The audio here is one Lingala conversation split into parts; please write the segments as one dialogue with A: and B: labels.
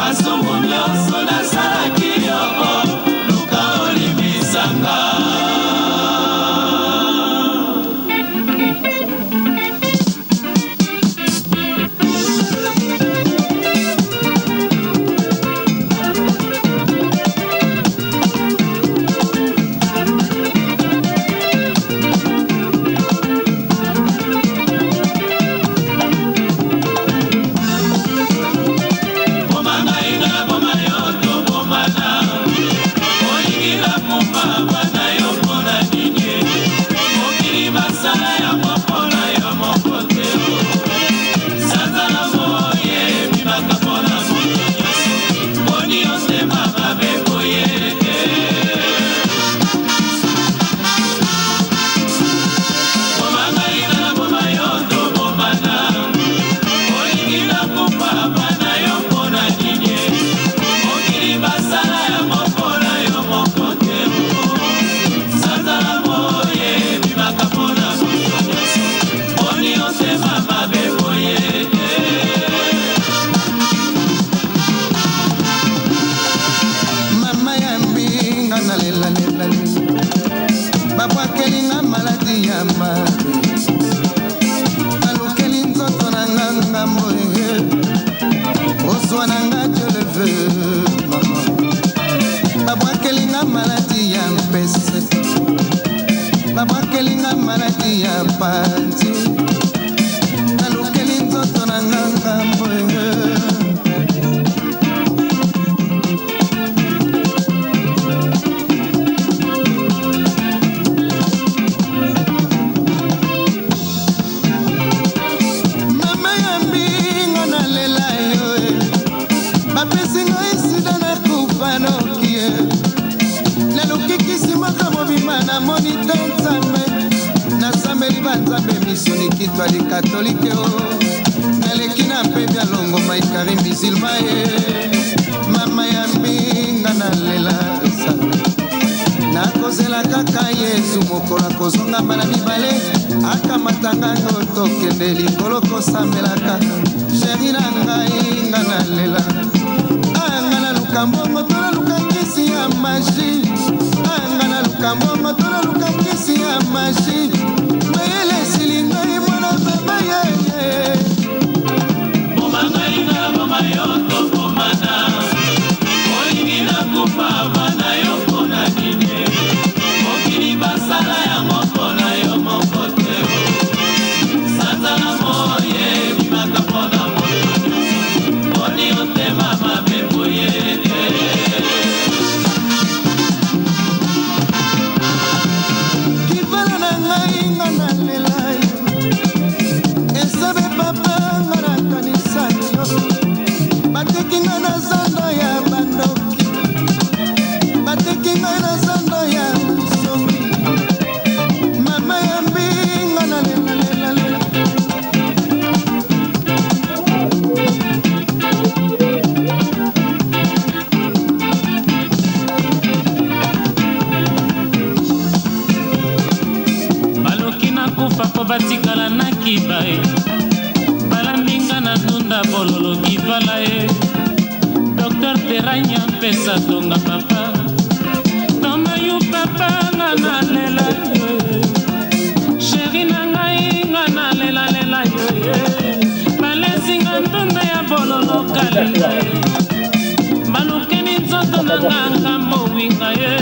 A: Masumu nyonso nasalaki yo, luka olimbisa nga. Boma ngai nga boma yo tobomana, olingi nakufa bana yo mpona nini? Mokili basala yango mpona yo moko te o. Sanza na moi ebimaka mpona moto nyonso, boni yo ntema mabe boye te. Boma ngai nga boma yo tobomana, olingi nakufa bana yo mpona nini? Mokili basala yango mpona yo moko te o. Sanza na moi ebimaka mpona moto nyonso, boni yo ntema mabe boye te.
B: Mama ya mbinga nalelalela, babwakeli nga maladi ya mabe, balukeli nzoto na nga ngambo ye ozwa na nga. Dieu le veut, mama, babwakeli nga maladi ya mpese, babwakeli nga maladi ya panzi, balukeli nzoto na nga ngambo ye. Mama ya mbinga nalela yo e. Bapesi ngai sida, nakufa noki ye. Naluki kisi moko mobima, namoni te. Nzambe, nasambeli banzambe, misuni kitwali katolike o, naleki na mpe bialongo maikari musulma ye. Mama ya mbinga nalela esala, nakozela kaka Yesu mokolo akozonga mbala mibale, akamata ngango tokende likolo kosambelaka. Chéri na ngai, nga nalela, anga naluka mbongo to naluka kisi ya magie, anga naluka mbongo to naluka kisi ya magie, mayele esili ngai mwana mama yeye.
A: Boma ngai nga boma yo tobomana, olingi nakufa bana yo mpona nini? Mokili basala yango mpona yo moko te o. Sanza na moi ebimaka mpona moto nyonso, boni yo ntema mabe boye te.
B: Kivala na ngai, nga nalela yo esabe papa, nga nakanisa yo. Bateki ngai na zando ya bandoki, bateki ngai na zando ya somi. Mama ya mbinga nalelalelela.
A: Baluki nakufa mpo batikala na kiba ye, balambi nga na ndunda bololo kivala ye. Docteur Teranya mpesa tonga papa tomayu papa, nga nalela yo ye. Chéri na ngai, nga nalelalela yo ye. Balesi nga ndunda ya bololo kalinga ye, balukeli nzoto na nga ngambo winga ye.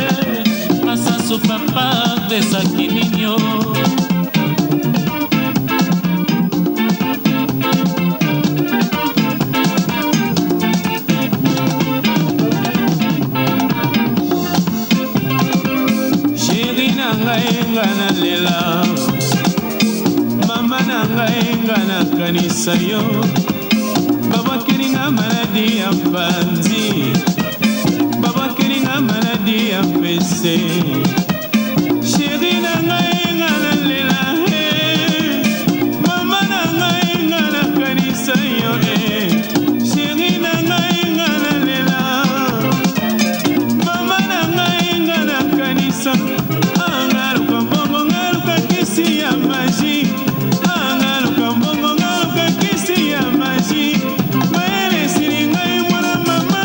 A: Masasu papa pesaki ninio. Chéri na ngai, nga nalela, mama na ngai, nga nakanisa yo. Babwakeli nga maladi ya panzi, babwakeli nga maladi ya pese. Chéri na ngai, nga nalela e, mama na ngai, nga nakanisa yo e. Chéri na ngai, nga nalela, mama na ngai, nga nakanisa. Ngaluka mbongo, ngaluka kisi ya magie, ngaluka mbongo, ngaluka kisi ya magie, mayele esili ngai mwana mama.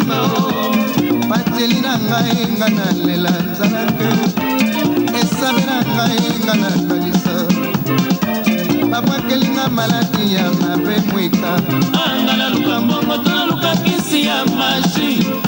B: mobimba Pateli na ngai, nga nalela nzala te. Esabe na ngai, nga nakanisa babwakeli nga maladi ya mabe mwika.
A: Anga naluka mbongo to naluka kisi ya magie.